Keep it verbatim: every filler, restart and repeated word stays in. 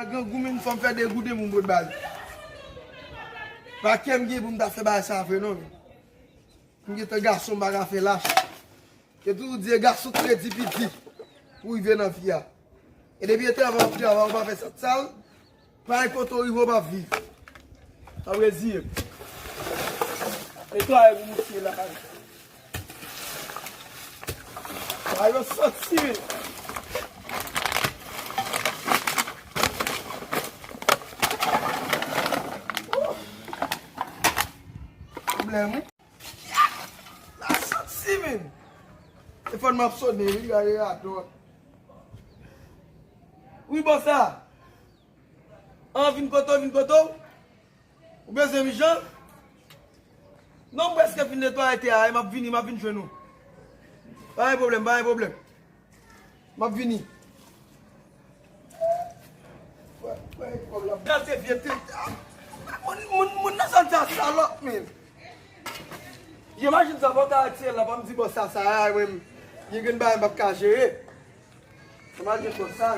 Grangou, men fò m fè degoude pou m bwè bal. Pa kè m gen pou m ta fè bagay sa vre non. M gentan gason, m pa ka fè lach. Yo toujou di e gason k redi pi di pou rive nan vi a. E depi e travay w ap travay, ou pa fè sat sal, pa gen kote w rive, ou p ap viv. W ap reziye m. Netwaye pou misye la. Sa yo santi, men. Pwoblèm, wi. La santi, men. Telefòn m ap sonnen, wi, gade radòt. Wi, bòs la. An, vin kote w, vin kote w. Ou bezwen m jan? Non, m prèske fin netwaye tè a, e m ap vini, m ap vin jwenn ou. Pa gen pwoblèm, pa gen pwoblèm. M ap vini. Wè, wè, pwoblèm. Sa se vye tè. Moun, moun, moun nan zòn sa salòp, men. Imajin sa, fò w ta retire l la, pa m di bòs sa, sa a, mwen, gen grenn bagay m p ap ka jere. Imajin bòs sa.